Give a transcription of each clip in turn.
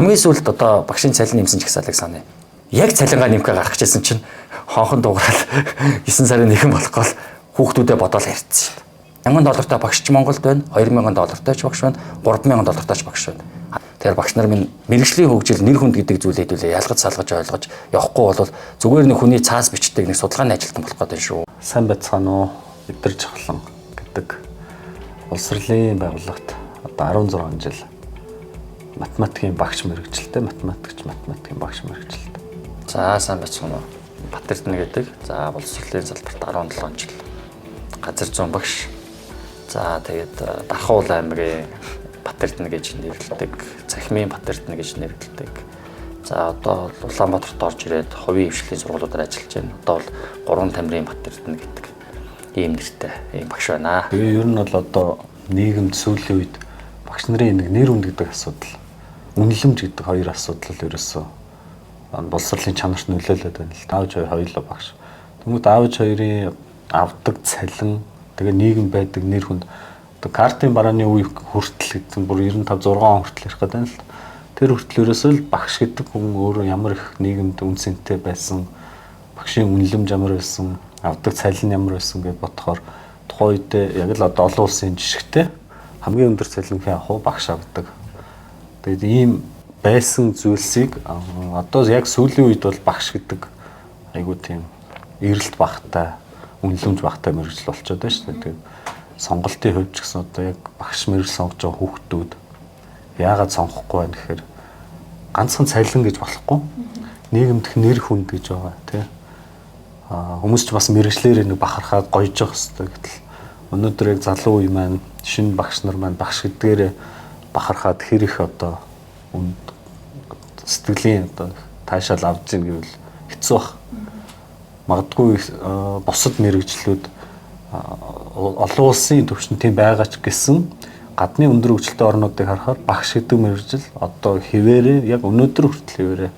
Хамгийн сүүлд одоо багшийн цалин нэмсэн жагсаалыг саная. Яг цалингаа нэмхээ гаргах гэжсэн чинь хонхон дуугараад 9 сарын нэгэн болох гол хүүхдүүдэд бодоол ярьсан шүү дээ. 1000 доллартай багш ч Монголд байна, 2000 доллартай ч багш байна, 3000 доллартай ч багш байна. Тэгэхээр багш нар минь мэргэжлийн хөгжил, нэр хүнд гэдэг зүйлээ хэдүүлээ ялгаж салгаж ойлгож явахгүй бол зүгээр нэг хүний цаас бичдэг нэг судалгааны ажилтан болох гэдэг шүү. Сайн байцгаана уу? Эдэр Жавхлан гэдэг улсрлын байгууллагт одоо 16 жил математикийн багш мэргэжилтэй, математикч, математикийн багш мэргэжилтэй. За сайн байцгаана уу? Бат Эрдэнэ гэдэг. За боловсролын салбарт 17 жил газар зүүн багш. За тэгээд Дархуул аймгийн Бат Эрдэнэ гэж нэрлэдэг, Цахимын Бат Эрдэнэ гэж нэрлэдэг. За одоо бол Улаанбаатарт орж ирээд хувийн хвшлийн сургуулиудаар ажиллаж байна. Одоо бол Гурван Тамирын Бат Эрдэнэ гэдэг ийм нэртэй ийм багш байна. Тэгээ ер нь бол одоо нийгэмд сүүлийн үед багш нарын нэг нэр хүнд гэдэг асуудал, үнэлэмж гэдэг хоёр асуудал ерөөсөө боловсролын чанарт нөлөөлөд байна л. Аавч хоёр хоёулаа багш. Тэнгүүд аавч хоёрын авдаг цалин, тэгээ нийгэм байдаг нэр хүнд одоо картын барааны үе хүртэл гэдэг нь бүр 95 6 он хүртэл ярих гэдэг нь л. Тэр хүртэл ерөөсөө л багш гэдэг хүн өөрөө ямар их нийгэмд үн цэнтэй байсан, багшийн үнэлэмж ямар байсан, авдаг цалин ямар байсан гэдээ бодохоор тухайн үедээ яг л одоо олон улсын жишгтэй хамгийн өндөр цалин хэн авах вэ? Багш авдаг. Тэгээд ийм байсан зүйлсийг одоо яг сүүлийн үед бол багш гэдэг айгуу тийм эрэлт багтай, үнэлэмж багтай мэргэжил болчиход байна шүү дээ. Тэгээд сонголтын хувьд ч гэсэн одоо яг багш мэргэжил сонгож байгаа хүүхдүүд яагаад сонгохгүй байна гэхээр ганцхан цалин гэж болохгүй. Нийгэмдэх нэр хүнд гэж байгаа тий. Хүмүүс ч бас мэргэжлээрээ нэг бахархаад гоёж явах хэрэгтэй гэтэл өнөөдөр яг залуу үе маань шинэ багш нар маань багш гэдгээрээ бахархаад хэр их одоо үнд сэтгэлийн одоо таашаал авч ийн гэвэл хэцүү бах. Магадгүй бусад мэргэжлүүд олон улсын түвшинд тийм байгаа ч гэсэн гадны өндөр хөгжилтэй орнуудыг харахаар багш гэдэг мэргэжил одоо хэвээрээ яг өнөөдөр хүртэл хэвээрээ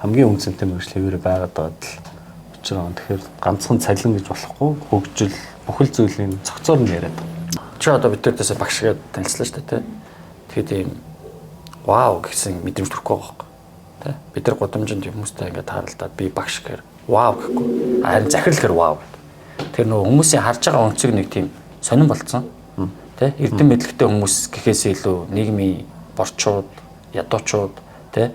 хамгийн үн цэнтэй мэргэжил хэвээрээ байгаад байгаа л учраа. Тэгэхээр ганцхан цалин гэж болохгүй, хөгжил бүхэл зүйлийн цогцоор нь яриад байгаа. Чи одоо бид тэрдээс багш гэдээ танилцлаа шүү дээ, тэ. Тэгэхэд ийм вау гэсэн мэдрэмж төрөхгүй байгаа байхгүй. Тэ? Бид нар гудамжинд хүмүүстэй ингээд тааралдаад би багш гэхээр вау гэхгүй. Харин захирал гэхээр вау гэдэг. Тэр нөгөө хүмүүсийн харж байгаа өнцөг нэг тийм сонирн болцсон. Тэ? Эрдэм мэдлэгтэй хүмүүс гэхээс илүү нийгмийн борчууд, ядуучууд, тэ?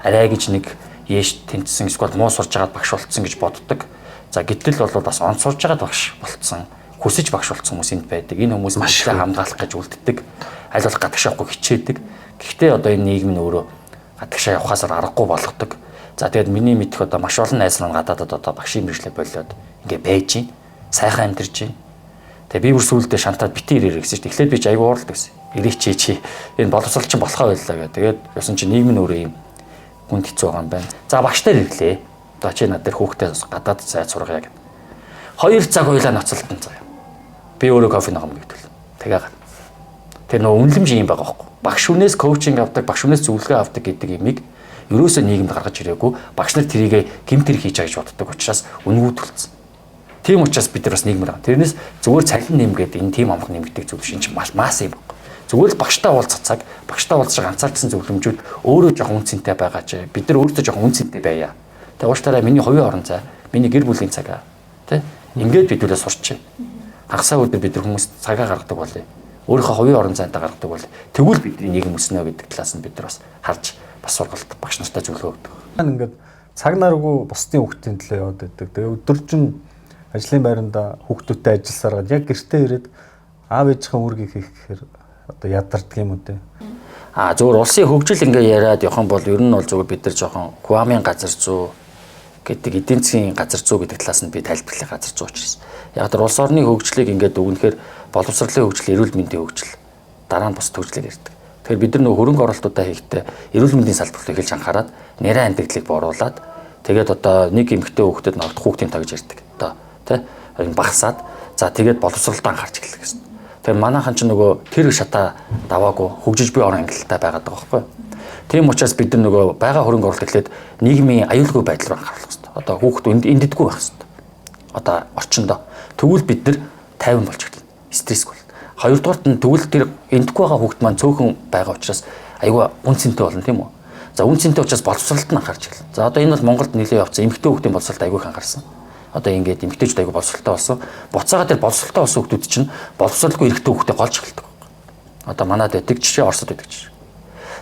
Арай гэж нэг ээш тэнцсэн эсвэл муу сурж байгаад багш болцсон гэж боддог. За гэтэл бол бас онц сурж байгаад багш болцсон, хүсэж багш болцсон хүмүүс энд байдаг. Энэ хүмүүс маш их хамгаалах гэж үлддэг. Аль болох гадагшаа явахгүй хичээдэг. Гэхдээ одоо энэ нийгэм нь өөрөө гадагшаа явхаас аргагүй болгодог. За тэгээд миний мэдэх одоо маш олон найз маань гадаадад одоо багшийн мэргэжлээ болиод ингээ байж гин. Сайхан амьдарч гин. Тэгээ би бүр сүүлдээ шантаад бити ирээрэй гэсэн чинь эхлээд би ч айгүй ууралдаг гэсэн. Ирээч чи чи энэ боловсрол чинь болохоо байлаа гэх. Тэгээд ясан чинь нийгэм нь өөрөө юм хүнд хэцүү байгаа юм байна. За багш дээр ирлээ. Одоо чи над дээр хүүхдээ гадаад зай сургая гэх. 2 цаг хоёлаа ноцолтон заяа. Би өөрөө кофе ном гэдвэл. Тэгээ. Тэр нөгөө үнэлэмж юм байгаа байхгүй. Багш хүнээс коучинг авдаг, багш хүнээс зөвлөгөө авдаг гэдэг имийг ерөөсөө нийгэмд гаргаж ирээгүй. Багш нар тэрийг гэмтэр хийж байгаа гэж боддог учраас үнгүү төлцсөн. Тийм учраас бид нар бас нийгмээр байгаа. Тэрнээс зүгээр цалин нэмгээд энэ тийм амх нэмэгдэг зүйл шин чинь маш мас юм баг. Зүгээр л багштай уулзах цаг, багштай уулзах ганцаардсан зөвлөмжүүд өөрөө жоохон үн цэнтэй байгаа ч бид нар өөрсдөө жоохон үн цэнтэй байя. Тэг уучлаарай миний хувийн орон зай, миний гэр бүлийн цаг. Тэ? Ингээд бид үлээ сурчээ. Хагасаа өдөр бид нар хүмүүс цагаа гаргадаг болъё. Өөрийнхөө хувийн орон зайдаа гаргадаг бол тэгвэл бидний нийгэм өснө гэдэг талаас нь бид нар бас харж бас сургалт багш нартай зөвлөгөө өгдөг. Ингээд цаг наргүй бусдын хүүхдийн төлөө яваад байдаг. Тэгээ өдөржин ажлын байранда хүүхдүүдтэй ажилласараад яг гэртээ ирээд аав ээжийнхээ үүргийг хийх гэхээр одоо ядардаг юм уу те. А зөвхөн улсын хөгжил ингээ яриад явах юм бол ер нь бол зөвхөн бид нар жоохон Гуамын газар зүй гэдэг эдийн засгийн газар зүй гэдэг талаас нь би тайлбарлах газар зүй учраас. Яг тэр улс орны хөгжлийг ингээд өгнөхээр боловсролын хөгжил, эрүүл мэндийн хөгжил дараа нь бус хөгжлийг ярьдаг. Тэгэхээр бид нар нөгөө хөрөнгө оруулалтуудаа хийхдээ эрүүл мэндийн салбарт эхэлж анхаарад нэрээ андагдлыг бооруулад тэгээд одоо нэг эмэгтэй хүүхдэд ногдох хүүхдийн тоо гэж ярьдаг. Одоо тий энэ багасаад за тэгээд боловсролд анхаарч эхэллээ гэсэн. Тэгэхээр манайхан ч нөгөө тэр шатаа даваагүй хөгжиж буй орон ангилалтай байгаад байгаа байхгүй юу? Тийм учраас бид нар нөгөө байгаа хөрөнгө оруулалт эхлээд нийгмийн аюулгүй байдал руу анхааруулах хэрэгтэй. Одоо хүүхд энддэггүй байх хэрэгтэй. Одоо орчиндөө. Тэгвэл бид нар тайван болж эхэлнэ. Стрессгүй болно. Хоёрдугаарт нь тэгвэл тэр эндгүй байгаа хүүхд маань цөөхөн байгаа учраас айгүй үн цэнтэй болно тийм үү? За үн цэнтэй учраас боловсролд нь анхаарч эхэлнэ. За одоо энэ бол Монголд нэлээд явцсан эмэгтэй хүүхдийн боловсролд айгүй их анхаарсан. Одоо ингээд эмэгтэйчүүд айгүй боловсролтой болсон. Буцаага тэр боловсролтой болсон хүүхдүүд чинь боловсролгүй эрэгтэй хүүхдээ голж эхэлдэг. Одоо манад байдаг жишээ, Оросд байдаг жишээ.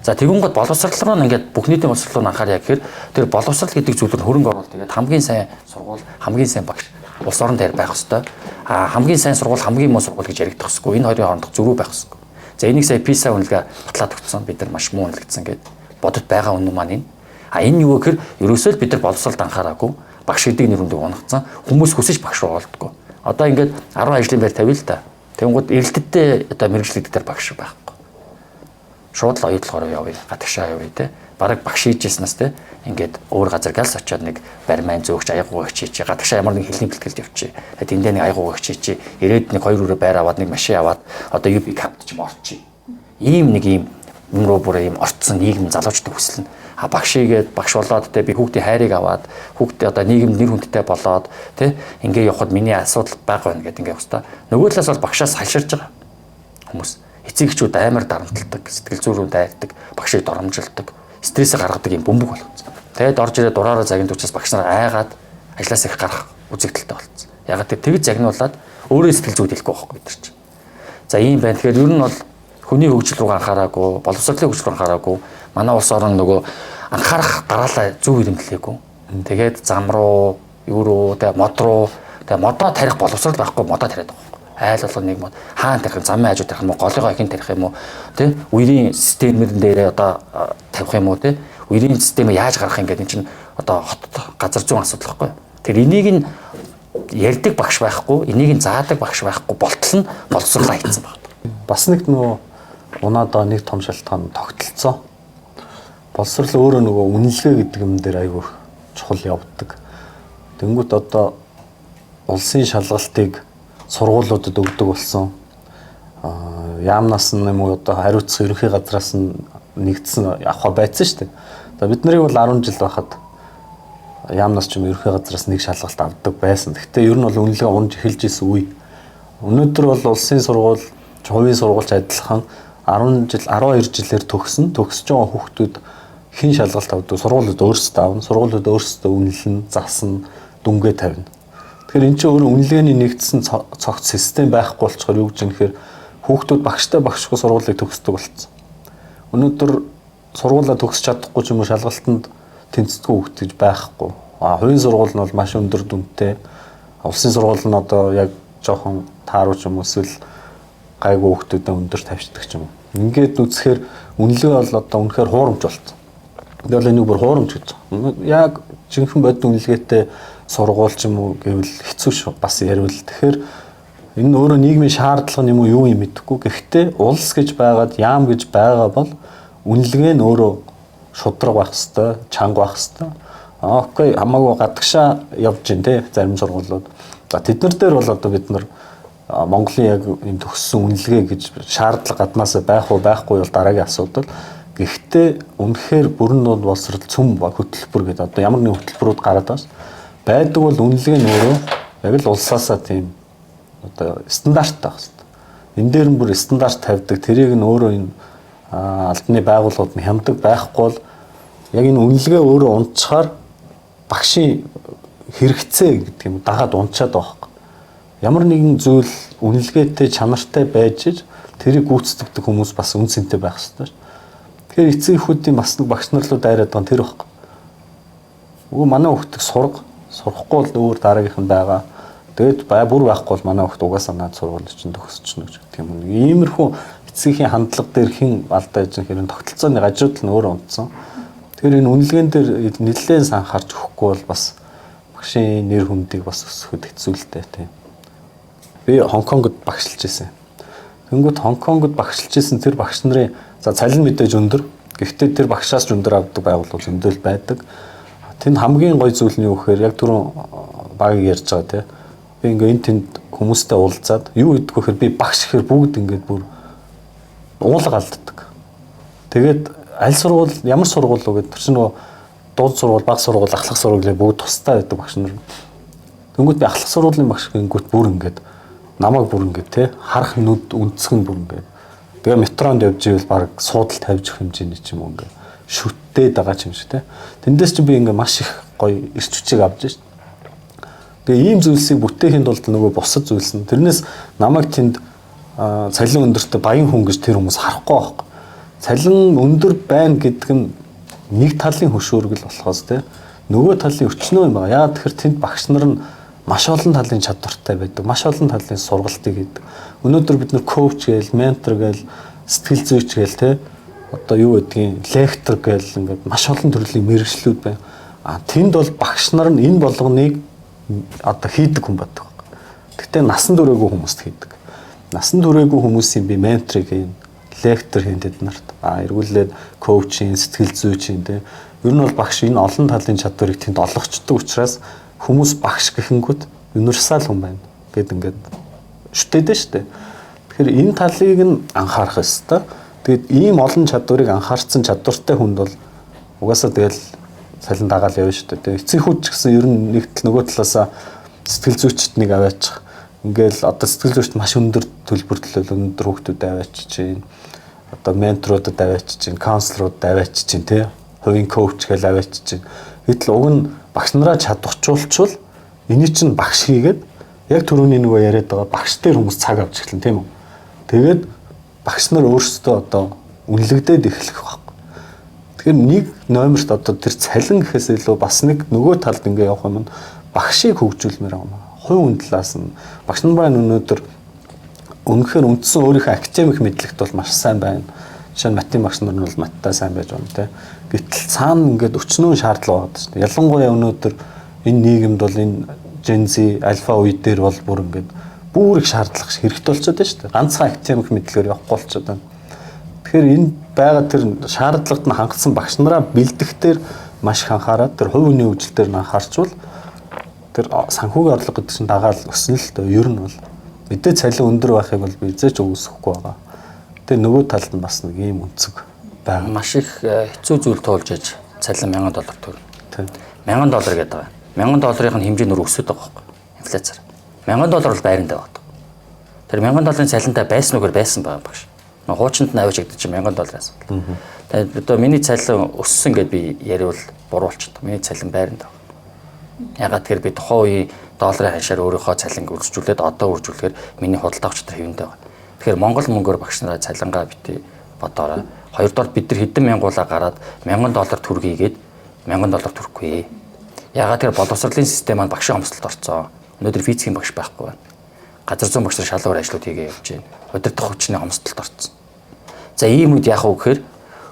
За тэгүн гот боловсрол руу ингээд бүх нийтийн боловсрол руу анхаарья гэхээр тэр боловсрол гэдэг зүйл рүү хөрөнгө оруулалт тэгээд хамгийн сайн сургууль, хамгийн сайн багш улс орон дээр байх ёстой. А хамгийн сайн сургууль, хамгийн муу сургууль гэж яригдах ёсгүй. Энэ хоёрын хоорондох зөрүү байх ёсгүй. За энийг сая PISA үнэлгээ батлаад өгсөн. Бид нар маш муу үнэлэгдсэн гэдэг бодит байгаа үнэн маань энэ. А энэ юу гэхээр ерөөсөө л бид нар боловсролд анхаараагүй. Багш гэдэг нэр хүндийг унагцсан. Хүмүүс хүсэж багш руу олдгоо. Одоо ингээд 10 ажлын байр тавья л да. Тэнгууд эрэлттэй одоо мэргэжил гэдэг дээр багш байхгүй. Шууд л оюутлогоор явъя, гадагшаа явъя те. Бараг багш хийжсэнээс те ингээд өөр газар галс очиод нэг бариман зөөгч аягуугч хийчих, гадагшаа ямар нэг хэлний бэлтгэлд явчих. Тэгээд тэндээ нэг аягуугч хийчих. Ирээд нэг хоёр өрөө байр аваад нэг машин аваад одоо UB камп ч юм орчих. Ийм нэг ийм юм руу бүр ийм орцсон нийгэм залуучдын хүсэл нь. А багш хийгээд багш болоод те би хүүхдийн хайрыг аваад хүүхдээ одоо нийгэмд нэр хүндтэй болоод те ингээ явхад миний асуудал байгаа байна гэдэг ингээ явах та. Нөгөө талаас бол багшаас салширж байгаа хүмүүс. Эцэг эхчүүд амар дарамталдаг, сэтгэл зүйн рүү дайрдаг, багшийг доромжилдог, стрессээ гаргадаг юм бөмбөг болгоцсон. Тэгээд орж ирээд дураараа загнад учраас багш нар айгаад ажлаас их гарах үзэгдэлтэй болцсон. Яг тэр тэгж загнуулаад өөрөө сэтгэл зүйд хэлэхгүй байхгүй бид нар чинь. За ийм байна. Тэгэхээр ер нь бол хүний хөгжил рүү анхаараагүй, боловсролын хөгжил рүү анхаараагүй. Манай улс орон нөгөө анхаарах дараалал зөв ирэмтлээгүй. Тэгээд зам руу, юу руу, тэ мод руу, тэ модоо тарих боловсрол байхгүй модоо тариад байгаа байхгүй. Айл болгоно нэг мод хаан тарих, замын хажуу тарих юм уу, голынхоо ихэн тарих юм уу, тэ үерийн системэр дээрээ одоо тавих юм уу, тэ үерийн системээ яаж гаргах юм гэдэг энэ чинь одоо хот газар зүүн асуудал байхгүй. Тэр энийг нь ярьдаг багш байхгүй, энийг нь заадаг багш байхгүй болтол нь боловсролоо хийцэн байна. Бас нэг нөгөө унаадаа нэг том шалтгаан тогтолцоо. Боловсрол өөрөө нөгөө үнэлгээ гэдэг юм дээр айгүй чухал явдаг. Тэнгүүт одоо улсын шалгалтыг сургуулиудад өгдөг болсон. Яамнаас нь юм уу одоо хариуцсан ерөнхий газраас нь нэгдсэн авах байцсан шүү дээ. За бид нарыг бол 10 жил байхад яамнаас ч юм ерөнхий газраас нэг шалгалт авдаг байсан. Гэхдээ ер нь бол үнэлгээ унж эхэлж исэн үе. Өнөөдөр бол улсын сургууль, хувийн сургуульч адилхан 10 жил, 12 жилээр төгсөн. Төгсөж байгаа хүүхдүүд хэн шалгалт авдаг? Сургуулиуд өөрсдөө авна, сургуулиуд өөрсдөө үнэлнэ, засна, дүнгээ тавина. Тэгэхээр эн чинь өөрөө үнэлгээний нэгдсэн цогц систем байхгүй болчихоор юу гэж юм гэхээр хүүхдүүд багштай багшгүй сургуулийг төгсдөг болцсон. Өнөөдөр сургуулаа төгсч чадахгүй ч юм уу шалгалтанд тэнцдэггүй хүүхд гэж байхгүй. А хувийн сургууль нь бол маш өндөр дүнтэй. Улсын сургууль нь одоо яг жоохон тааруу ч юм уу эсвэл гайгүй хүүхдүүдэд өндөр тавьчихдаг ч юм уу. Ингээд үзэхээр үнэлгээ бол одоо үнэхээр хуурамч болцсон. Би бол энийг бүр хуурамч гэж байна. Яг жинхэнэ бодит үнэлгээтэй сургууль ч юм уу гэвэл хэцүү шүү бас яриул. Тэгэхээр энэ нь өөрөө нийгмийн шаардлага юм уу юу юм мэдэхгүй. Гэхдээ улс гэж байгаад яам гэж байгаа бол үнэлгээ нь өөрөө шудраг байх хэвээр, чанга байх хэвээр. Окей, хамаагүй гадагшаа явж гин те зарим сургуулиуд. За тэд нар дээр бол одоо бид нар Монголын яг энэ төгссөн үнэлгээ гэж шаардлага гаднаасаа байх уу байхгүй бол дараагийн асуудал. Гэхдээ үнэхээр бүрэн дунд боловсрол цөм хөтөлбөр гэдэг одоо ямар нэгэн хөтөлбөрүүд гараад байна. Байдаг бол үнэлгээ нь өөрөө яг л улсаасаа тийм одоо стандарттай байх хэрэгтэй. Энэ дээр нь бүр стандарт тавьдаг. Тэрийг нь өөрөө энэ албаны байгууллагууд нь хямдаг байхгүй бол яг энэ үнэлгээ өөрөө унтчихаар багшийн хэрэгцээ гэдэг юм дагаад унчаад байгаа байхгүй. Ямар нэгэн зүйл үнэлгээтэй чанартай байж иж тэрийг гүйцэтгэдэг хүмүүс бас үн цэнтэй байх хэрэгтэй шүү. Тэгэхээр эцэг эхүүдийн бас нэг багш нар руу дайраад байгаа нь тэр байхгүй. Үгүй манай хүүхдийг сурга, сурахгүй бол өөр дараагийнх нь байгаа. Тэгээд бүр байхгүй бол манай хүүхд угаасаа наад сургууль чинь төгсчихнө гэж гэдэг юм. Иймэрхүү эцгийнхээ хандлага дээр хэн алдаа хийж байгаа хэрэг тогтолцооны гажуудал нь өөрөө унтсан. Тэгэхээр энэ үнэлгээн дээр нэлээд анхаарч өгөхгүй бол бас багшийн нэр хүндийг бас өсгөхөд хэцүү л дээ тийм. Би Хонконгод багшилж байсан. Тэнгүүт Хонконгод багшилж исэн тэр багш нарын за цалин мэдээж өндөр. Гэхдээ тэр багшаас ч өндөр авдаг байгууллага зөндөл байдаг. Тэнд хамгийн гоё зүйл нь юу гэхээр яг түрүүн багийг ярьж байгаа тий. Би ингээ энэ тэнд хүмүүстэй уулзаад юу гэдг вэ гэхээр би багш гэхээр бүгд ингээд бүр уулга алддаг. Тэгээд аль сургууль ямар сургууль вэ гэдэг тэр чинь нөгөө дунд сургууль, баг сургууль, ахлах сургууль гэх бүгд тусдаа байдаг багш нар. Тэнгүүт би ахлах сургуулийн багш гингүүт бүр ингээд намайг бүр ингээд тий харах нүд үнцгэн бүр ингээд. Тэгээ метронд явж ивэл баг суудал тавьж өгөх хэмжээний ч юм уу ингээд. шүтээд байгаа юм шиг те. Тэндээс чи би ингээ маш их гоё эрч хүчийг авч шít. Тэгээ ийм зүйлсийг бүтээхийн тулд нөгөө бусад зүйлс нь тэрнээс намайг тэнд цалин өндөртэй баян хүн гэж тэр хүмүүс харахгүй байхгүй. Цалин өндөр байна гэдэг нь нэг талын хөшөөргөл болохоос те нөгөө талын өчнөө юм байна. Яагаад тэгэхээр тэнд багш нар нь маш олон талын чадвартай байдаг. Маш олон талын сургалтыг хийдэг. Өнөөдөр бид нар коуч гээл, ментор гээл, сэтгэл зүйч гээл те одоо юу гэдгийг лектор гээл ингээд маш олон төрлийн мэргэжлүүд байна. А тэнд бол багш нар нь энэ болгоныг одоо хийдэг хүн байдаг. Гэхдээ насан туршаагүй хүмүүст хийдэг. Насан туршаагүй хүмүүсийн би менторыг хийн, лектор хийн тэд нарт. А эргүүлээд коучинг, сэтгэл зүйч хийн те. Ер нь бол багш энэ олон талын чадварыг тэнд олгочдөг учраас хүмүүс багш гэхэнгүүт универсал хүн байна гэд ингээд шүтээдэн штэ. Тэгэхээр энэ талыг нь анхаарах ёстой. Тэгээд ийм олон чадварыг анхаарсан чадвартай хүнд бол угаасаа тэгэл цалин дагаал явна шүү дээ. Тэгээд эцэг хүүд ч гэсэн ер нь нэг тал нөгөө талаасаа сэтгэл зүйчд нэг аваачих. Ингээл одоо сэтгэл зүйчд маш өндөр төлбөрлөл өндөр хүүхдүүд аваачиж чинь. Одоо менторуудад аваачиж чинь, каунслеруудад аваачиж чинь тий. Хувийн коуч гэж аваачиж чинь. Гэтэл уг нь багш нараа чадварчуулчвал эний чинь багш хийгээд яг түрүүний нөгөө яриад байгаа багш дээр хүмүүс цаг авч эхэлнэ тийм үү. Тэгээд багш нар өөрсдөө одоо үнэлэгдээд эхлэх байхгүй. Тэгэхээр нэг номерт одоо тэр цалин гэхээс илүү бас нэг нөгөө талд ингээ явах юм нь багшийг хөгжүүлмээр байгаа юм. Хувь хүн талаас нь багш нар маань өнөөдөр үнэхээр үндсэн өөрийнхөө академик мэдлэгт бол маш сайн байна. Жишээ нь математик багш нар нь бол маттай сайн байж байна те. Гэтэл цаана ингээд өчнөө шаардлага байгаа шүү дээ. Ялангуяа өнөөдөр энэ нийгэмд бол энэ Gen Z, альфа үе дээр бол бүр ингээд бүр их шаардлага хэрэгтэй болчиход байна шүү дээ. Ганцхан академик мэдлэгээр явахгүй болчиход байна. Тэгэхээр энэ байгаа тэр шаардлагад нь хангасан багш нараа бэлдэх дээр маш их анхаарат тэр хувь хүний хөгжил дээр нь анхаарчвал тэр санхүүгийн орлого гэдэг чинь дагаал өснө л дээ. Ер нь бол мэдээ цалин өндөр байхыг бол би эзэж үгүйсэхгүй байгаа. Тэгээ нөгөө талд нь бас нэг ийм өнцөг байгаа. Маш их хэцүү зүйл туулж аж цалин $1000 төрнө. Тийм. $1000 гэдэг байгаа. $1000-ын хэмжээ нөр өсөд байгаа байхгүй инфляцаар. $1000 бол байранд байгаа. Тэр $1000-ын цалинтай байсан үгээр байсан байгаа багш. Хуучинд нь аваач гэдэг чинь $1000 асуудал. Тэгээд одоо миний цалин өссөн гэд би яриул буруу болчихдог. Миний цалин байранд байгаа. Ягаад тэгэхээр би тухайн үеийн долларын ханшаар өөрийнхөө цалинг үржүүлээд одоо үржүүлэхээр миний худалдаа авч тэр хэвэндээ байгаа. Тэгэхээр Монгол мөнгөөр багш нараа цалингаа бити бодоорой. Хоёрдугаар бид нар хэдэн мянгуулаа гараад $1000 төргийгээд $1000 төрөхгүй. Ягаад тэр боловсролын систем маань багшийн хомсдолд орцсон. Өнөөдөр физикийн багш байхгүй байна. Газар зүйн багш нар шал өөр ажлууд хийгээ явж байна. Удирдах хүчний хомсдолд орцсон. За ийм үед яах вэ гэхээр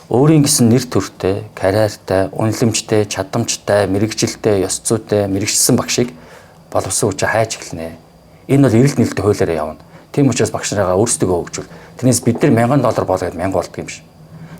өөрийн гэсэн нэр төртэй, карьертай, үнэлэмжтэй, чадамжтай, мэрэгжилтэй, ёс зүйтэй, мэрэгчсэн багшийг боловсон хүчээ хайж эхэлнэ. Энэ бол эрэлт нийлэлтэй хуулиараа явна. Тийм учраас багш нараа өөрсдөө хөгжүүл. Тэрнээс бид нар $1000 болгоод 1000 болдго юм шиг.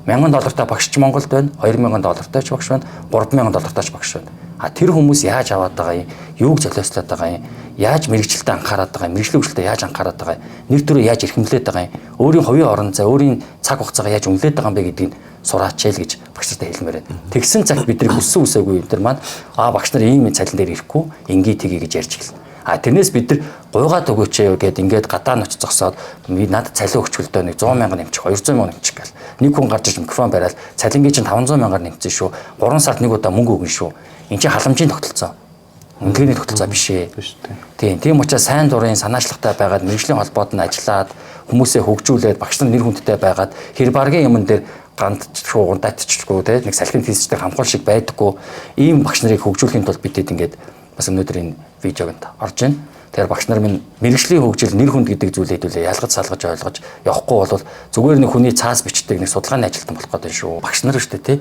$1000-тай багш ч Монголд байна, $2000-тай ч багш байна, $3000-тай ч багш байна. А тэр хүмүүс яаж аваад байгаа юм, юуг золиослоод байгаа юм, яаж мэрэгжилтэд анхаарат байгаа юм, мэрэгжлийн хөгжилтэд яаж анхаарат байгаа юм, нэр төрөө яаж эрхэмлээд байгаа юм, өөрийн хувийн орон зай, өөрийн цаг хугацаагаа яаж үнэлээд байгаа юм бэ гэдгийг сураач л гэж багш нартай хэлмээр байна. Тэгсэн цагт бидний хүссэн үсээгүй энэ төр маань багш нар ийм цалин дээр ирэхгүй, ингээ тгий гэж ярьж эхэлнэ. А тэрнээс бид нар гуйгаад өгөөч гэд ингээд гадаа нь очиж зогсоод надад цалин өгчгөлдөө нэг 100 мянга нэмчих, 200 мянга нэмчих гэл. Нэг хүн гарч иж микрофон бариад цалингийн чинь 500 мянгаар нэмсэн шүү. 3 сард нэг удаа мөнгө өгнө шүү. Энд чинь халамжийн тогтолцоо. Үнэлгээний тогтолцоо биш ээ. Тийм. Тийм учраас сайн дурын санаачлагтай байгаад мэргэжлийн холбоод нь ажиллаад хүмүүсээ хөгжүүлээд багш нар нэр хүндтэй байгаад хэр баргийн юмн дээр гандчгүй, гундайтчгүй те нэг салхин тийсчтэй хамхуул шиг байдаггүй ийм багш нарыг хөгжүүлэхийн тулд бид хэд ингээд бас өнөөдөр энэ видеог орж байна. Тэгэхээр багш нар минь мэргэжлийн хөгжил нэр хүнд гэдэг зүйлээ хэдүүлээ ялгаж салгаж ойлгож явахгүй бол зүгээр нэг хүний цаас бичдэг нэг судалгааны ажилтан болох гэдэг шүү. Багш нар шүү дээ тий.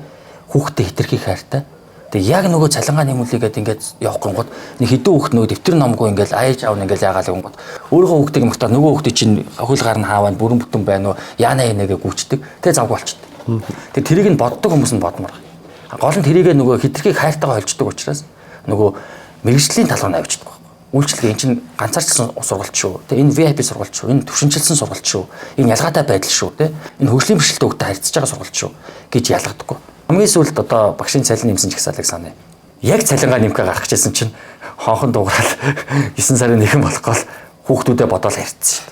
Хүүхдээ хэтэрхий хайртай. Тэгээ яг нөгөө цалингаа нэмүүлээгээд ингээд явахгүй гот нэг хэдэн хүүхд нөгөө дэвтэр номгүй ингээд аяж аавна ингээд яагаал гингот өөрийнхөө хүүхдийг мөхтөө нөгөө хүүхдийг чинь хөл гар нь хааваа бүрэн бүтэн байна уу яана яанаа гүйчдэг. Тэгээ завгүй болчихдээ. Тэгээ тэрийг нь боддог хүмүүс нь бодмоор. Гол нь тэрийгэ нөгөө хэтэрхий хайртайгаа холждог учраас нөгөө мэргэжлийн талаар нь авчдаг. Үйлчлэг энэ чинь ганцаарчлсан сургалт шүү. Тэ энэ VIP сургалт шүү. Энэ төвшинчилсэн сургалт шүү. Энэ ялгаатай байдал шүү. Тэ энэ хөгжлийн бэрхшээлтэй хүүхдэд харьцаж байгаа сургалт шүү гэж ялгадаггүй. Хамгийн сүүлд одоо багшийн цалин нэмсэн жагсаалыг саная. Яг цалингаа нэмхээ гарах гэжсэн чинь хонхон дуугараад 9 сарын 1 болох гол хүүхдүүдэд бодоол харьцсан шүү.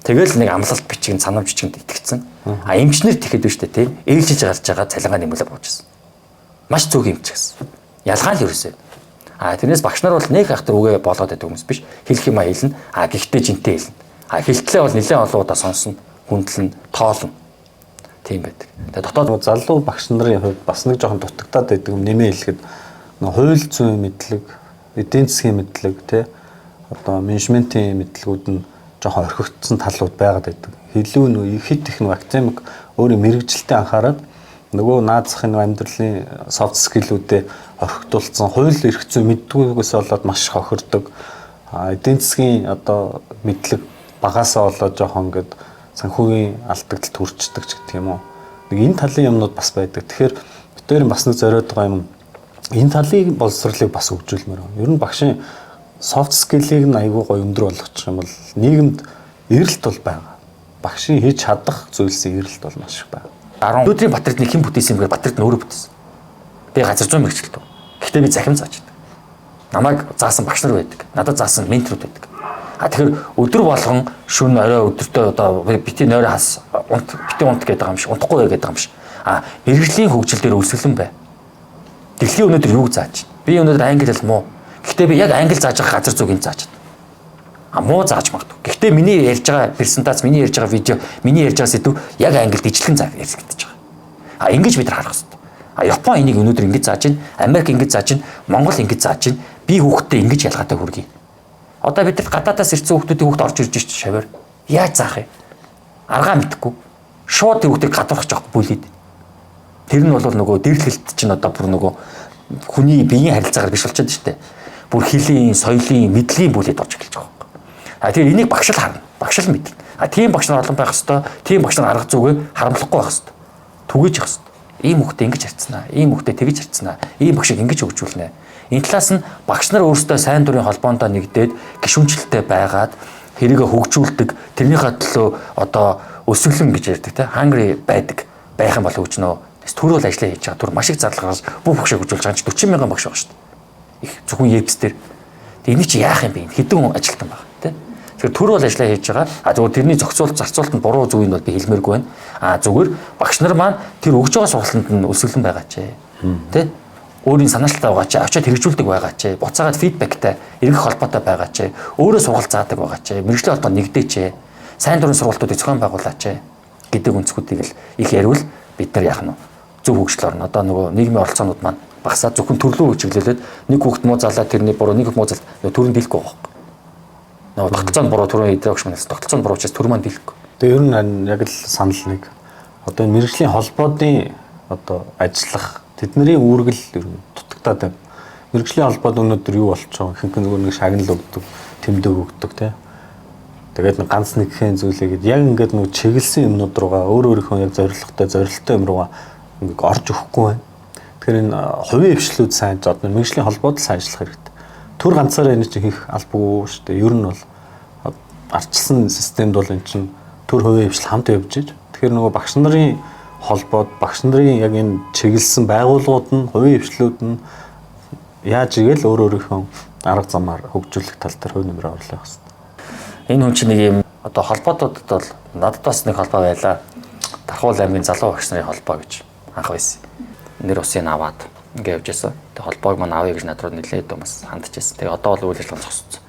Тэгэл нэг амлалт бичигэн санамж бичгэнд итгэцэн. А эмчнэр тэгэхэд биш үү те. Ээлжиж гарч байгаа цалингаа нэмүүлээ бууж ирсэн. Маш зөв эмч гэсэн. Ялгаа л ерөөсөө. А тэрнээс багш нар бол нэг ахтар үгээ болгоод байдаг хүмүүс биш. Хэлэх юм а хэлнэ. А гэхдээ жинтэй хэлнэ. А хэлтлээ бол нэлээд олон удаа сонсно, хүндлэн, тоолно. Тийм байдаг. Тэгээ дотоод залуу багш нарын хувьд бас нэг жоохон дутагдаад байдаг юм нэмээ хэлэхэд хууль зүйн мэдлэг, эдийн засгийн мэдлэг, тий одоо менежментийн мэдлэгүүд нь жоохон орхигдсон талууд байгаад байдаг. Илүү нөө хит их нөө академик өөрийн мэрэгжилтэд анхаарад нөгөө наад захын нөө амьдралын soft skill-үүдээ орхигдуулсан хууль эрх зүй мэддгүйгээс болоод маш их хохирдог. Эдийн засгийн одоо мэдлэг багасаа болоод жоохон ингээд санхүүгийн алдагдалд хүрчдэг ч гэх юм уу. Нэг энэ талын юмнууд бас байдаг. Тэгэхээр бид хоёр бас нэг зориод байгаа юм энэ талын боловсролыг бас хөгжүүлмээр байна. Ер нь багшийн soft skill-ийг нь айгүй гоё өндөр болгочих юм бол нийгэмд эрэлт бол байгаа. Багшийн хийж чадах зүйлсийн эрэлт бол маш их байгаа. 10 өдрийн Батэрдний хэн бүтээсэн юм гэхээр Батэрд нь өөрөө бүтээсэн. Би газар зүйн мэргэжилтэн. Гэхдээ би захим зааж байдаг. Намайг заасан багш нар байдаг. Надад заасан менторууд байдаг. А тэгэхээр өдөр болгон шүн орой өдөртөө одоо бити нойроо хас унт бити унт гэдэг юм шиг унтахгүй гэдэг юм шиг. А мэргэжлийн хөгжил дээр өсгөлэн бай. Дэлхийн өнөөдөр юуг зааж байна? Би өнөөдөр англи хэл муу. Гэхдээ би яг англи зааж байгаа газар зүг энэ зааж байна. А муу зааж магадгүй. Гэхдээ миний ярьж байгаа презентац, миний ярьж байгаа видео, миний ярьж байгаа сэдв яг англид ижлэгэн заа яригдчихэж байгаа. А ингэж бид нар харах хэрэгтэй. А Япон энийг өнөөдөр ингэж зааж байна. Америк ингэж зааж байна. Монгол ингэж зааж байна. Би хүүхдтэй ингэж ялгаатай хүргэе. Одоо бид нар гадаадаас ирсэн хүүхдүүдийн хүүхд орж ирж шít шавар. Яаж заах юм? Аргаа мэдэхгүй. Шууд тэр хүүхдийг гадуурхаж авах бүлээд. Тэр нь бол нөгөө дэрлэлт чинь одоо бүр нөгөө хүний биеийн харилцаагаар биш болчиход шүү дээ. Бүр хөлийн, соёлын, мэдлэгийн бүлээд орж эхэлж байгаа юм. А тэгэхээр энийг багш л харна. Багш л мэднэ. А тийм багш нар олон байх хэвээр, тийм багш нар арга зүгээ харамлахгүй байх хэвээр. Түгээж явах хэвээр. Ийм хүүхдээ ингэж харьцнаа. Ийм хүүхдээ тэгэж харьцнаа. Ийм багшийг ингэж хөгжүүлнэ. Энэ талаас нь багш нар өөрсдөө сайн дурын холбоондоо нэгдээд гишүүнчлэлтэй байгаад хэрийгэ хөгжүүлдэг, тэрнийхээ төлөө одоо өсөглөн гэж ярьдаг те hungry байдаг байх юм бол хөгжнөө. Төр бол ажиллаа хийж байгаа. Төр маш их зардал гаргаж бүх багшийг хөгжүүлж байгаа чинь 40 мянган багш байгаа шүү дээ. Их зөвхөн ЕПС дээр. Тэг энийг чи яах юм бэ? Хэдэн хүн ажилтан байгаа те. Тэгэхээр төр бол ажиллаа хийж байгаа. А зүгээр тэрний зохицуулт зарцуулалт нь буруу зүйл нь бол би хэлмээргүй байна. А зүгээр багш нар маань тэр өгж байгаа сургалтанд нь өсөглөн байгаа ч тэ. Өөрийн санаачлалтай байгаа ч очиод хэрэгжүүлдэг байгаа ч буцаагаад фидбэктэй эргэх холбоотой байгаа ч өөрөө сургалт заадаг байгаа ч мэргэжлийн холбоо нэгдээч сайн дурын сургалтуудыг зохион байгуулаач гэдэг өнцгүүдийг л их яриул бид нар яах нь зөв хөгжил орно. Одоо нөгөө нийгмийн оролцоонууд маань багасаа зөвхөн төрлөө чиглүүлээд нэг хүүхэд муу залаа тэрний буруу нэг муу зал нөгөө төрөнд дийлэхгүй байгаа байхгүй. Нөгөө тогтолцоонд буруу төрөө идэгч манаас тогтолцоонд буруу учраас төр маань дийлэхгүй. Тэгээ ер нь яг л санал нэг одоо энэ мэргэжлийн холбоодын одоо ажиллах тэдний үүрэг л ер нь дутагдаад байна. Мэргэжлийн холбоод өнөөдөр юу болчих вэ? Ихэнх нь зүгээр нэг шагнал өгдөг, тэмдэг өгдөг тий. Тэгээд нэг ганц нэгхэн зүйлээ гээд яг ингээд нэг чиглэсэн юмнууд руугаа өөр өөрийнхөө яг зорилготой зорилттой юм руугаа ингээд орж өгөхгүй байна. Тэгэхээр энэ хувийн хвшлүүд сайн одоо мэргэжлийн холбоод л сайн ажиллах хэрэгтэй. Төр ганцаараа энэ чинь хийх албагүй шүү дээ. Ер нь бол ардчилсан системд бол энэ чинь төр хувийн хвшил хамт явж иж. Тэгэхээр нөгөө багш нарын холбоод багш нарын яг энэ чиглэсэн байгууллагууд нь хувийн хвшлүүд нь яаж игээл өөр өөрийнхөө арга замаар хөгжүүлэх тал дээр хувь нэмрээ оруулах хэрэгтэй. Энэ хүн чинь нэг юм одоо холбоотуудад бол надад бас нэг холбоо байлаа. Дархуул аймгийн залуу багш нарын холбоо гэж анх байсан. Нэр усын аваад ингээ явж байсан. Тэгээ холбоог маань авъя гэж над руу нэлээд бас хандж байсан. Тэгээ одоо бол үйл ажиллагаа зогссон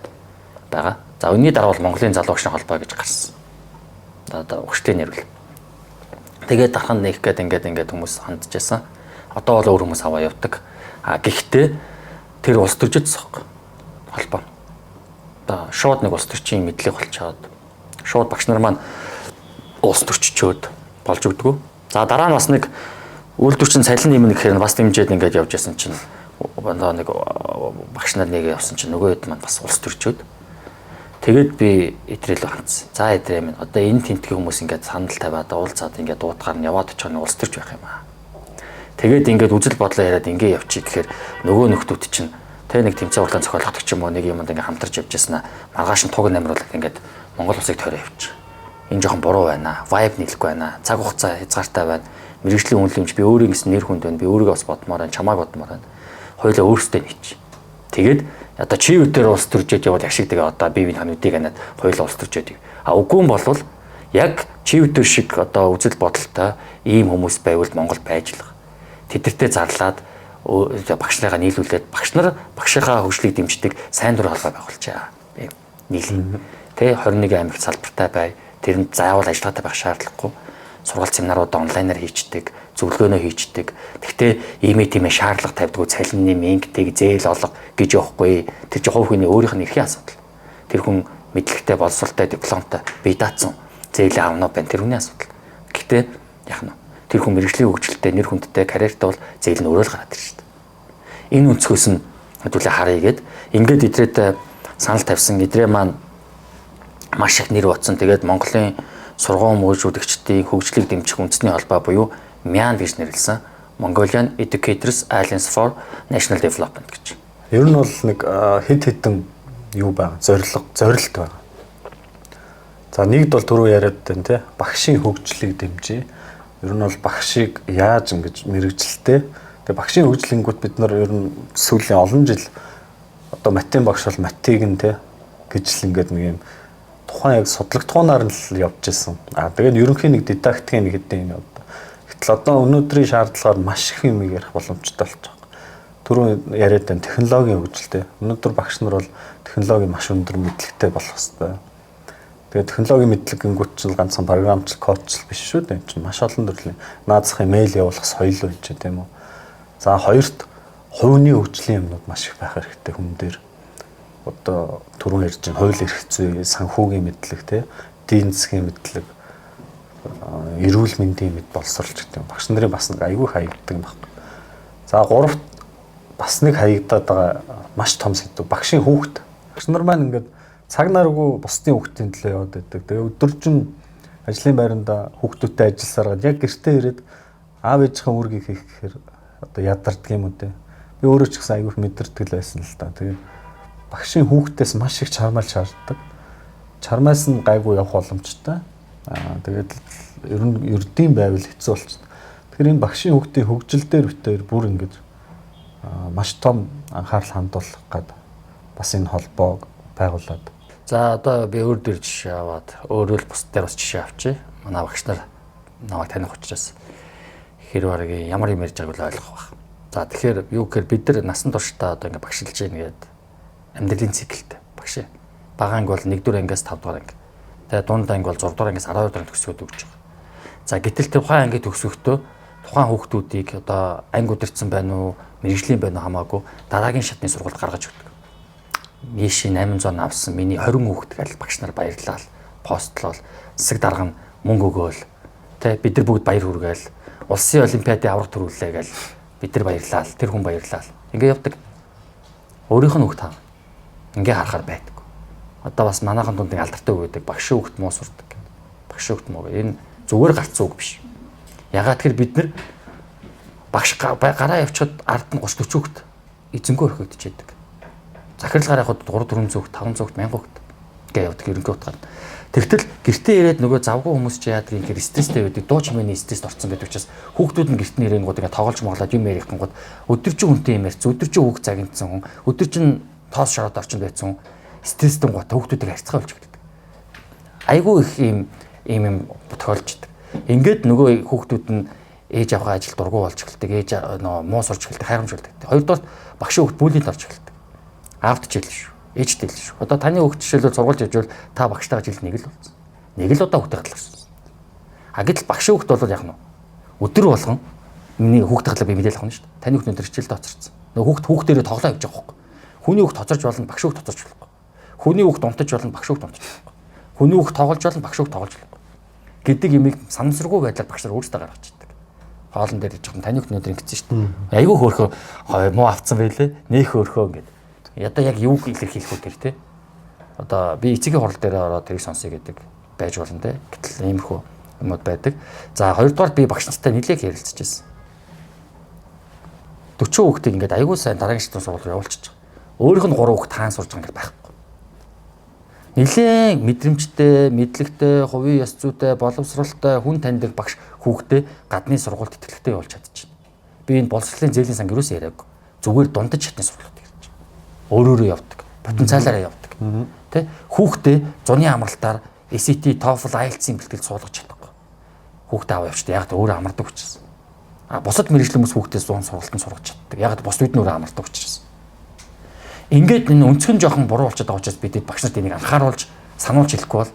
байгаа. За үүний дараа бол Монголын залуу багшийн холбоо гэж гарсан. Одоо өгчтэй нэрвэл. Тэгээд дархан нэг гээд ингээд хүмүүс хандж байсан. Одоо бол өөр хүмүүс аваа явдаг. А гэхдээ тэр улс төржид сох холбоо. Одоо шууд нэг улс төрчийн мэдлэг болчоод шууд багш нар маань улс төрччөөд болж өгдөгөө. За дараа нь бас нэг үйлдвэрчин цалин нэмнэ гэхээр бас дэмжиж ингээд явж байсан чинь одоо нэг багш нар нэг явсан чинь нөгөө хэд маань бас улс төрчөөд тэгээд би идрэлөө хандсан. За идрээ минь одоо энэ тентгийн хүмүүс ингээд санал тавиад уулзаад ингээд дуудгаар нь яваад очих нь улс төрч байх юм аа. Тэгээд ингээд үзэл бодлоо яриад ингээд явчих гэхээр нөгөө нөхдүүд чинь тэ нэг тэмцээн урлагийн зохиолгодог ч юм уу нэг юмд ингээд хамтарч явж яснаа маргааш нь туг намруулаад ингээд Монгол улсыг тойроо явчих. Энэ жоохон буруу байна. Vibe нийлэхгүй байна. Цаг хугацаа хязгаартай байна. Мэргэжлийн үнэлэмж би өөрийн гэсэн нэр хүнд байна. Би өөрийгөө бас бодмоор байна. Чамааг бодмоор байна. Хоёулаа өөрсдөө нийч. Тэгээд одоо чи үтээр улс төржөөд явбал ашиг тэгээ одоо бие биеийн хануудыг анаад хоёулаа улс төржөөд. А үгүй юм болвол яг чивдэр шиг одоо үзэл бодолтой ийм хүмүүс байвал Монгол байж л байгаа. Тэдэртээ зарлаад багш нарыгаа нийлүүлээд багш нар багшийнхаа хөгжлийг дэмждэг сайн дурын холбоо байгуулчаа. Нийлэн. Тэ 21 аймагт салбартай бай. Тэрэнд заавал ажиллагаатай байх шаардлагагүй. Сургалт семинарууд онлайнаар хийчдэг, зөвлөгөөнөө хийчдэг. Тэгтээ ийм тийм шаардлага тавьдгүй, цалин нэм, ингэдэг, зээл олго гэж явахгүй. Тэр чинь хувь хүний өөрийнх нь эрхийн асуудал. Тэр хүн мэдлэгтэй, боловсролтой, дипломтой, бие даацсан зээл авна байна. Тэр хүний асуудал. Гэхдээ яг нь тэр хүн мэрэгжлийн хөгжилтэй, нэр хүндтэй, карьертай бол зээл нь өөрөө л гараад ирж шүү дээ. Энэ өнцгөөс нь хэдүүлээ харъя гэд ингээд идрээтэй санал тавьсан. Идрээ маань маш их нэр бодсон. Тэгээд Монголын сургууль мөржүүлэгчдийн хөгжлийг дэмжих үндэсний холбоо буюу МЯН гэж нэрлэсэн Mongolian Educators Alliance for National Development гэж. Ер нь бол нэг хэд хэдэн юу байгаа, зорилго, зорилт байгаа. За нэгд бол түрүү яриад байна те, багшийн хөгжлийг дэмжиж. Ер нь бол багшийг яаж ингэж мэрэгжилтэй. Тэгээ багшийн хөгжлөнгүүт бид нар ер нь сүүлийн олон жил одоо математик багш бол математик нь те гэж л ингээд нэг юм тухайн яг судлагдхуунаар нь л явж исэн. А тэгээд ерөнхийн нэг дидактикийн нэг хэдэн юм явдаг. Гэтэл одоо өнөөдрийн шаардлагаар маш их юм ярих боломжтой болж байгаа. Түрүү яриад байна технологийн хөгжилтэй. Өнөөдөр багш нар бол технологийн маш өндөр мэдлэгтэй болох хэрэгтэй. Тэгээд технологийн мэдлэг гингүүт чинь ганцхан програмчл, кодчл биш шүү дээ. Чинь маш олон төрлийн наад захын мэйл явуулах соёл байж тийм үү. За хоёрт хувийн хөгжлийн юмнууд маш их байх хэрэгтэй хүн дээр. Одоо түрүүн ярьж байгаа хууль эрх зүй, санхүүгийн мэдлэг, тий, эдийн засгийн мэдлэг, эрүүл мэндийн мэд боловсролч гэдэг юм. Багш нарын бас нэг айгүй хаягддаг юм байна. За гуравт бас нэг хаягдаад байгаа маш том сэдв багшийн хүүхэд. Багш нар маань ингээд цаг наргүй бусдын хүүхдийн төлөө яваад байдаг. Тэгээ өдөржин ажлын байранда хүүхдүүдтэй ажилласараад яг гэртээ ирээд аав ээжийнхээ үүргийг хийх гэхээр одоо ядардаг юм уу те. Би өөрөө ч гэсэн айгүй их мэдэрдэг л байсан л та. Тэгээ багшийн хүүхдээс маш их чармаал шаарддаг. Чармаас нь гайгүй явах боломжтой. Аа тэгээд ер нь ердийн байвал хэцүү болчихно. Тэгэхээр энэ багшийн хүүхдийн хөгжил дээр бит хоёр бүр ингэж маш том анхаарал хандуулах гад бас энэ холбоог байгуулад. За одоо би өөр дөр жишээ аваад өөрөө л бус дээр бас жишээ авчи. Манай багш нар намайг таних учраас хэр бараг ямар юм ярьж байгааг л ойлгох байх. За тэгэхээр юу гэхээр бид нар насан туршдаа одоо ингэ багшилж гин гээд амьдралын циклтэй багш. Бага анги бол 1-р ангиас 5-р анги. Тэгээ дунд анги бол 6-р ангиас 12-р анги төгсгöd өгч байгаа. За гэтэл тухайн анги төгсөхдөө тухайн хүүхдүүдийг одоо анги удирдсан байна уу, мэрэгжлийн байна уу хамаагүй дараагийн шатны сургуульд гаргаж өгдөг. Нийшийн 800 авсан миний 20 хүүхэд гал багш нар баярлал, постлол, засаг дарга нь мөнгө өгөөл. Тэ бид нар бүгд баяр хүргээл, улсын олимпиадын авраг төрүүллээ гэл бид нар баярлал, тэр хүн баярлал. Ингээ явдаг. Өөрийнх нь хүүхд хаа. Ингээ харахаар байдаг. Одоо бас манайхан дунд нэг алдартай үг байдаг. Багшийн хүүхд муу сурдаг гэдэг. Багшийн хүүхд муу. Энэ зүгээр гарцсан үг биш. Ягаад тэгэхээр бид нар багш гараа явчихад ард нь 30 40 хүүхд эзэнгүй орхигдож байдаг. Захирал гараа явахад 3 400 хүүхд, 500 хүүхд, 1000 хүүхд гэж явдаг ерөнхий утгаар. Тэгтэл гэртээ ирээд нөгөө завгүй хүмүүс чи яадаг юм гэхээр стресстэй байдаг. Дуу чимээний стресст орсон байдаг учраас хүүхдүүд нь гэрт нь ирэнгууд ингээ тоглож моглоод юм ярих гингууд өдөржин хүнтэй юм ярьсан, өдөржин хүүхд загинтсан хүн, өдөржин тоос шороод орчинд байсан хүн стресстэй гот хүүхдүүдийг харьцгаа болж өгдөг. Айгүй их юм ийм юм тохиолждаг. Ингээд нөгөө хүүхдүүд нь ээж аваа ажил дургу болж эхэлдэг, ээж нөгөө муу сурч эхэлдэг, хайрамж эхэлдэг. Хоёрдугаар багшийн хүүхд бүлинд орж эхэлдэг. Аавд хичээл шүү. Ээжтэй л шүү. Одоо таны хүүхд жишээлбэл сургуульд явж та багштайгаа жилд нэг л болсон. Нэг л удаа хүүхдээ гадлах. А гэтэл багшийн хүүхд бол яг нь өдөр болгон миний хүүхдээ гадлаа би мэдээлэх юм шүү дээ. Таны хүүхд өндөр хичээлд хоцорсон. Нөгөө хүүхд хүүхдэрээ тоглоо явж байгаа байхгүй. Хүний хүүхд хоцорч болно, багшийн хүүхд хоцорч болохгүй. Хүний хүүхд унтаж болно, багшийн хүүхд унтаж болохгүй. Хүний хүүхд тоглож болно, багшийн хүүхд тоглож болохгүй гэдэг имийг санамсаргүй байдлаар багш нар өөрсдөө гаргаж ирдэг. Хоолн дээр жоохон таны хүүхд өнөөдөр ингэсэн шүү дээ. Айгүй хөөрхөө муу авцсан байлээ. Нэх хөөрхөө ингээд. Одоо яг юуг илэрхийлэх үү тэр те. Одоо би эцэгийн хурал дээр ороод тэрийг сонсъё гэдэг байж болно те. Гэтэл иймэрхүү юмуд байдаг. За хоёрдугаар би багш нартай нэлээх ярилцж байсан. 40 хүүхдийг ингээд айгүй сайн дараагийн шатны сургууль руу явуулчих. Өөрийнх нь 3 хүүхд хаан сурж байгаа ингээд байхгүй. Нилээн мэдрэмжтэй, мэдлэгтэй, хувийн ёс зүйтэй, боловсралтай, хүн таньдаг багш хүүхдээ гадны сургуульд тэтгэлэгтэй явуулж чадчихна. Би энэ боловсролын зээлийн санг юусоо яриаг. Зүгээр дундаж шатны сургуулиуд ярьж байгаа. Өөрөөрөө явдаг. Потенциалаараа явдаг. Тэ хүүхдээ зуны амралтаар SAT, TOEFL, IELTS-ийн бэлтгэл суулгаж чадахгүй. Хүүхдээ аваа явчихдаг. Яг өөрөө амардаг учраас. А бусад мэргэжлийн хүмүүс хүүхдээ 100 сургалтанд сургаж чаддаг. Яг бусдууд нь өөрөө амардаг учраас. Ингээд энэ өнцгөн жоохон буруу болчиход байгаа учраас бидэд багш нарт энийг анхааруулж сануулж хэлэхгүй бол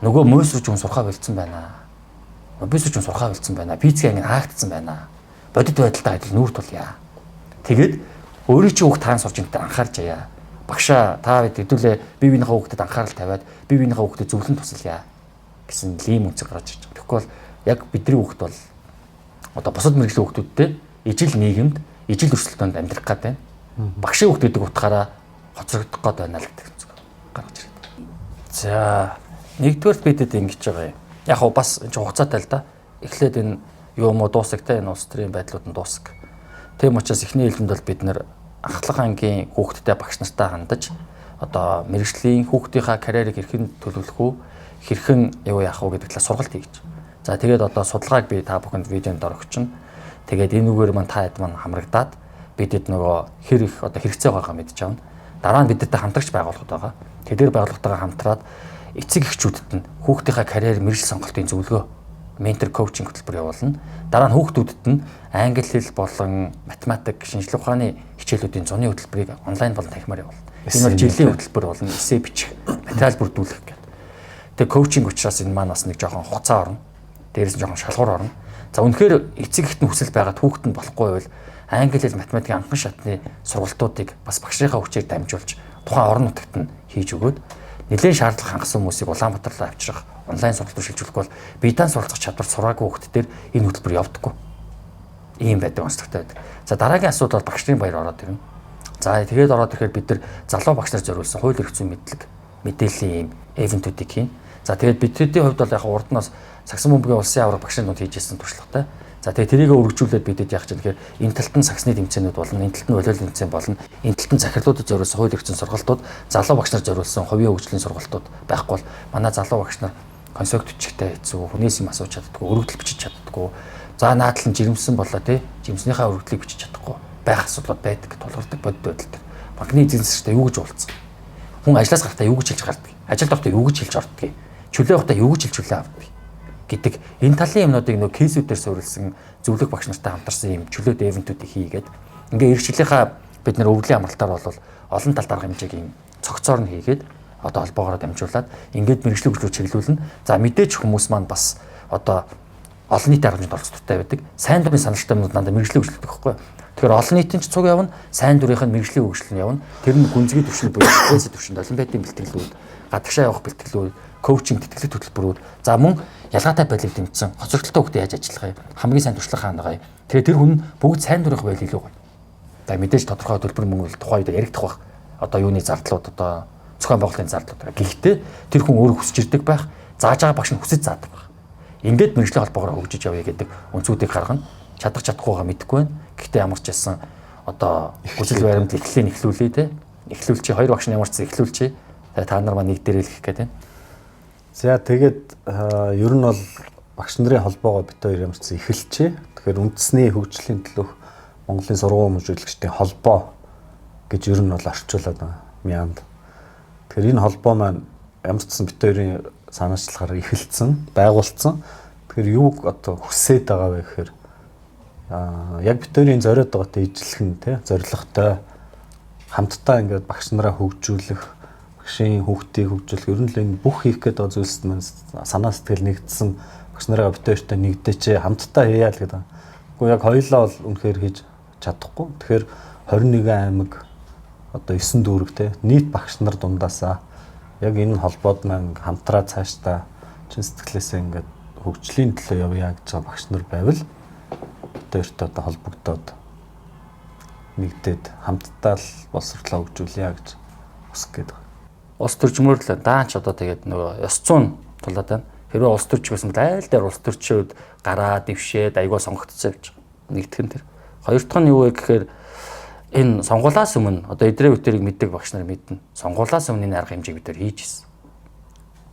нөгөө мөс рүү ч сурхаа болцсон байна. Мөс рүү ч сурхаа болцсон байна. Физик анги хаагдсан байна. Бодит байдалтай адил нүүр тулъя. Тэгээд өөрийн чинь хүүхд таан сурж энтэй анхаарч аяа. Багшаа та бид хэдүүлээ бие биенийхээ хүүхдэд анхаарал тавиад бие биенийхээ хүүхдэд зөвлөн тусалъя гэсэн ийм үнцэг гарч ирж байгаа. Тэгэхгүй бол яг бидний хүүхд бол одоо бусад мэргэжлийн хүүхдүүдтэй ижил нийгэмд ижил өрсөлдөөнд амьдрах гээд байна. Багшийн хүүхд гэдэг утгаараа хоцрогдох гээд байна л гэдэг үнцэг гаргаж ирээд. За, нэгдүгээрт бидэд ингэж байгаа юм. Яг хөө бас энэ хугацаатай л да. Эхлээд энэ юу юм уу дуусах те, энэ улс төрийн байдлууд нь дуусах. Тийм учраас эхний ээлжинд бол бид нэр ахлах ангийн хүүхдтэй багш нартай хандаж одоо мэргэжлийн хүүхдийнхаа карьерийг хэрхэн төлөвлөх үү, хэрхэн юу яах вэ гэдэг талаар сургалт хийж. За, тэгээд одоо судалгааг би та бүхэнд видеонд дор өгчнө. Тэгээд энэ үгээр маань та хэд маань хамрагдаад бидэд нөгөө хэр их одоо хэрэгцээ байгаагаа мэдж авна. Дараа нь бидэнтэй хамтрагч байгууллагууд байгаа. Тэдгээр байгууллагатайгаа хамтраад эцэг эхчүүдэд нь хүүхдийнхаа карьер мэргэжил сонголтын зөвлөгөө, ментор коучинг хөтөлбөр явуулна. Дараа нь хүүхдүүдэд нь англи хэл болон математик, шинжлэх ухааны хичээлүүдийн зуны хөтөлбөрийг онлайн болон танхимаар явуулна. Энэ бол жилийн хөтөлбөр болно. Эссе бичих, материал бүрдүүлэх гэдэг. Тэгээ коучинг учраас энэ маань бас нэг жоохон хугацаа орно. Дээрээс нь жоохон шалгуур орно. За, үнэхээр эцэг эхэд нь хүсэл байгаад хүүхэд нь болохгүй байвал англи хэл, математикийн анхан шатны сургалтуудыг бас багшийнхаа хүчээр дамжуулж тухайн орон нутагт нь хийж өгөөд нэлээд шаардлага хангасан хүмүүсийг Улаанбаатар руу авчрах онлайн сургалт руу шилжүүлэх бол бие даан суралцах чадвар сураагүй хүүхд дээр энэ хөтөлбөр явдаггүй. Ийм байдаг, онцлогтой байдаг. За, дараагийн асуудал бол багш нарын баяр ороод ирнэ. За, тэгээд ороод ирэхээр бид нар залуу багш нар зориулсан хууль эрх зүйн мэдлэг мэдээллийн ийм event үүдийг хийн. За, тэгээд бидний хувьд бол яг урд нь бас сагсан бөмбөгийн улсын аварга багшийн дунд хийж ирсэн туршлагатай. За, тэгээд тэрийг өргөжүүлээд бидэд яах чинь гэхээр энэ талд нь сагсны тэмцээнүүд болно, энэ талд нь волейбол тэмцээн болно, энэ талд нь захирлуудад зориулсан хууль эрх зүйн сургалтууд, залуу багш нар зориулсан хувийн хөгжлийн сургалтууд байхгүй бол манай залуу багш нар конспект бичихтэй хэцүү, хүнээс юм асууж чаддаггүй, өргөдөл бичиж чаддаггүй. За, наадал нь жирэмсэн болоо тий, жирэмснийхаа өргөдлийг бичиж чадахгүй байх асуудлууд байдаг, тулгардаг бодит байдал дээр. Банкны эзэн засагчтай юу гэж уулзсан? Хүн ажлаас гарахтаа юу гэж хэлж гардаг? Ажилд орохдоо юу гэж хэлж ордог? Чөлөө явахдаа юу гэж хэлж чөлөө авдаг? Гэдэг энэ талын юмнуудыг нөө case үүдээр суурилсан зөвлөх багш нартай хамтарсан юм чөлөөт event үүдийг хийгээд ингээ эх жилийнхаа бид нэр өвлийн амралтаар бол олон талд арга хэмжээг юм цогцоор нь хийгээд одоо холбоогоор дамжуулаад ингээд мэргэжлийн хөгжлөөр чиглүүлнэ. За, мэдээж хүмүүс маань бас одоо олон нийтийн арга хэмжээнд оролцох туфтаа байдаг. Сайн дурын саналтай юмнууд дандаа мэргэжлийн хөгжлөдөг байхгүй юу? Тэгэхээр олон нийтийн ч цуг явна, сайн дурынх нь мэргэжлийн хөгжил нь явна. Тэр нь гүнзгий түвшинд буюу стресс түвшинд олимпиадын бэлтгэлүүд, гадагшаа явах бэлтгэлүүд, коучинг, тэтгэлэг хөтөлбөрүүд, за мөн ялгаатай байдлыг дэмжсэн хоцрогдолтой хүүхдээ яаж ажиллах юм, хамгийн сайн туршлага хаана байгаа юм. Тэгэхээр тэр хүн бүгд сайн дурынх байл илүү гоё. За, мэдээж тодорхой төлбөр мөнгө бол тухайн үед яригдах бах. Одоо юуны зардлууд, одоо зохион байгуулалтын зардлууд. Гэхдээ тэр хүн өөрөө хүсэж ирдэг байх, зааж байгаа багш нь хүсэж заадаг байх. Ингээд мэргэжлийн холбоогоор хөгжиж явъя гэдэг өнцгүүдийг гаргана. Чадах чадахгүйгаа мэдэхгүй байна. Гэхдээ ямар ч байсан одоо хүсэл баримт эхлэлийн эхлүүлээ те. Эхлүүлчихье, хоёр багш нь ямар ч эхлүүлчихье. Та нар маань нэг дээрээ л их гэдэг. За, тэгээд ер нь бол багш нарын холбоогоо бит хоёр ямар ч эхэлчихье. Тэгэхээр үндэсний хөгжлийн төлөөх Монголын сургууль хүмүүжүүлэгчдийн холбоо гэж ер нь бол орчуулад байгаа. Мянд. Тэгэхээр энэ холбоо маань ямар ч сан бит хоёрын санаачлахаар эхэлсэн, байгуулсан. Тэгэхээр юуг одоо хүсээд байгаа вэ гэхээр яг бит хоёрын зориод байгаатай ижилхэн тий зорилготой хамтдаа ингээд багш нараа хөгжүүлэх, багшийн хүүхдийг хөгжүүлэх, ер нь л энэ бүх хийх гээд байгаа зүйлсд маань санаа сэтгэл нэгдсэн багш нараа бит хоёртой нэгдээч, хамтдаа хийя л гэдэг. Гэхдээ яг хоёулаа бол үнэхээр хийж чадахгүй. Тэгэхээр 21 аймаг одоо 9 дүүрэг те нийт багш нар дундаасаа яг энэ холбоод маань хамтраа цаашдаа чин сэтгэлээсээ ингээд хөгжлийн төлөө явъя гэж байгаа багш нар байвал бит хоёртой одоо холбогдоод нэгдээд хамтдаа л боловсрлоо хөгжүүлье гэж хүсэх гээд байна. Улс төржмөр л даанч одоо тэгээд нөгөө ёс зүйн тулаад байна. Хэрвээ улс төрч байсан бол айл дээр улс төрчүүд гараа дэвшээд айгуу сонгогдсон явж байгаа. Нэгдэх нь тэр. Хоёр дахь нь юу вэ гэхээр энэ сонгуулаас өмнө одоо эдрээ бүтэрийг мэддэг багш нар мэднэ. Сонгуулаас өмнө энэ арга хэмжээг бид нар хийж ирсэн.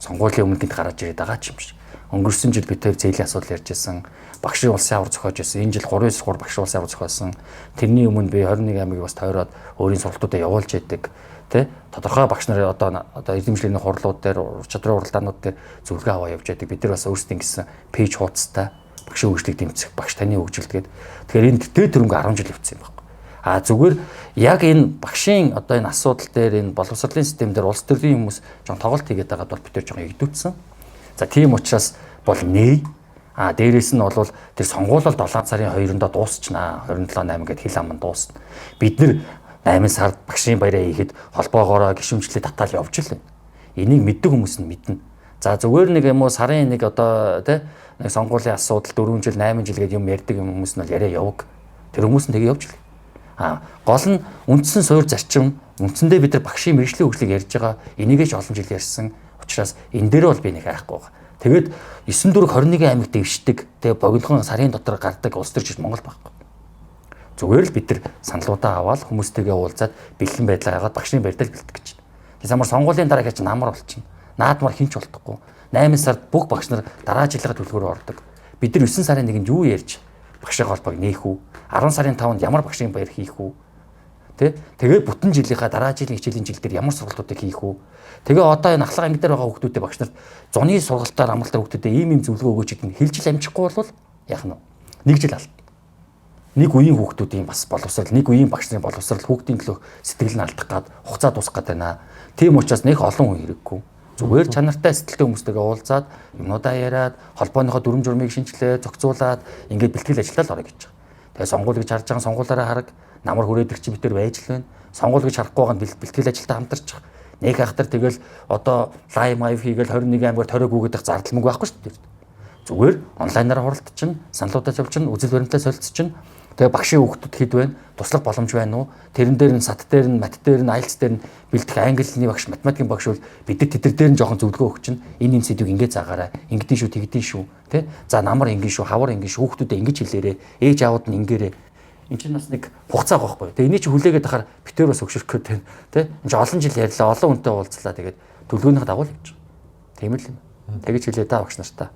Сонгуулийн өмнө гинт гараад ирээд байгаа ч юм шиг. Өнгөрсөн жил бид хоёр зээлийн асуудал ярьж байсан. Багшийн улсын авар зохиож байсан. Энэ жил 3-3 багшийн улсын авар зохиосон. Тэрний өмнө би 21 аймгийг бас тойроод өөрийн сургалтуудаа явуулж яадаг. Тэ? Тодорхой багш нар одоо эрдэмжлэгийн хурлууд дээр, ур чадрын уралдаанууд дээр зөвлөгөө аваа явж яадаг. Бид нар бас өөрсдийн гэсэн пэйж хуудастай багшийн хөгжлийг дэмжих, багш таны хөгжилт гээд. Тэгэхээр энэ дээд төрөнгө 10 жил явцсан юм байна. А зүгээр яг энэ багшийн одоо энэ асуудал дээр, энэ боловсролын систем дээр улс төрийн хүмүүс жоон тоглолт хийгээд байгаад бол бид тэр жоон эгдүүцсэн. За тийм учраас бол нээ. А дээрээс нь бол тэр сонгуул бол 7 сарын 2-нд дуусчнаа. 27 8 гээд хил ам дуусна. Бид нэр 8 сард багшийн баяраа хийхэд холбоогоороо гишүүнчлээ татаал явж л байна. Энийг мэддэг хүмүүс нь мэднэ. За зүгээр нэг юм уу сарын нэг одоо тий нэг сонгуулийн асуудал 4 жил 8 жил гээд юм ярьдаг юм хүмүүс нь бол яриа яваг. Тэр хүмүүс нь тэгээ явж л. А гол нь үндсэн суурь зарчим, үндсэндээ бид нар багшийн мэргэжлийн хөгжлийг ярьж байгаа. Энийгээ ч олон жил ярьсан учраас энэ дээр бол би нэг айхгүй байгаа. Тэгээд 9 4 21 аймаг дэвшдэг. Тэгээ богинохон сарын дотор гардаг улс төрчид Монгол байхгүй. Зүгээр л бид нар саналуудаа аваад хүмүүстэйгээ уулзаад бэлэн байдлаа хагаад багшийн барьдал бэлтгэж гэж. Тэгээ самар сонгуулийн дараа гэж намар болчихно. Наадмар хинч болтохгүй. 8 сард бүх багш нар дараа жилийнхаа төлөвлөгөөр ордог. Бид нар 9 сарын 1-нд юу ярьж багшийн холбоог нээх үү? 10 сарын 5-нд ямар багшийн баяр хийх үү? Тэ? Тэгээд бүтэн жилийнхаа дараа жилийн хичээлийн жил дээр ямар сургалтуудыг хийх үү? Тэгээ одоо энэ ахлах анги дээр байгаа хүүхдүүдэд багш нарт зуны сургалтаар амралтаар хүүхдүүдэд ийм ийм зөвлөгөө өгөөч гэдэг нь хэлж л амжихгүй бол яах нь вэ? Нэг жил алдна. Нэг үеийн хүүхдүүдийн бас боловсрал, нэг үеийн багш нарын боловсрал хүүхдийн төлөө сэтгэл нь алдах гад хугацаа дуусах гад байна. Тийм учраас нэх олон хүн хэрэггүй. Зүгээр чанартай сэтгэлтэй хүмүүстэйгээ уулзаад юмнуудаа яриад холбооныхоо дүрм журмыг шинчлээ, зохицуулаад ингээд бэлтгэл ажилдаа л орё гэж байгаа. Тэгээ сонгуул гэж харж байгаа сонгуулаараа хараг, намар хүрээдэг чи битэр байж л байна. Сонгуул гэж харахгүй байгаа нь бэлтгэл ажилдаа хамтарчих. Нэг ахтар тэгэл одоо лайв майв хийгээл 21 аймгаар ториог үгээдэх зардал мөнгө байхгүй шүү дээ. Зүгээр онлайнаар хуралдчихна, саналуудаа зовчихно, үзэл баримтаа солилцчихно. Тэгээ багшийн хүүхдүүд хэд байна? Туслах боломж байна уу? Тэрэн дээр нь сат дээр нь, мат дээр нь, IELTS дээр нь бэлдэх английн багш, математикийн багш бол бид тэд дээр нь жоохон зөвлөгөө өгч чинь энэ сэдвийг ингэ заагаарай. Ингэдэж шүү, тэгдэж шүү, тэ? За намар ингэ шүү, хавар ингэ шүү, хүүхдүүдэд ингэж хэлээрээ, ээж аауд нь ингээрээ. Энд чинь бас нэг хугацаа байхгүй. Тэгээ энийг чи хүлээгээд ахаар битээр бас өгшөрөх гээд байна, тэ? Энд чинь олон жил ярьлаа, олон хүнтэй уулзлаа. Тэгээд төлөвлөгөөнийхөө дагуу л явж байгаа. Тийм л юм. Тэгэж хэлээ да багш нартаа.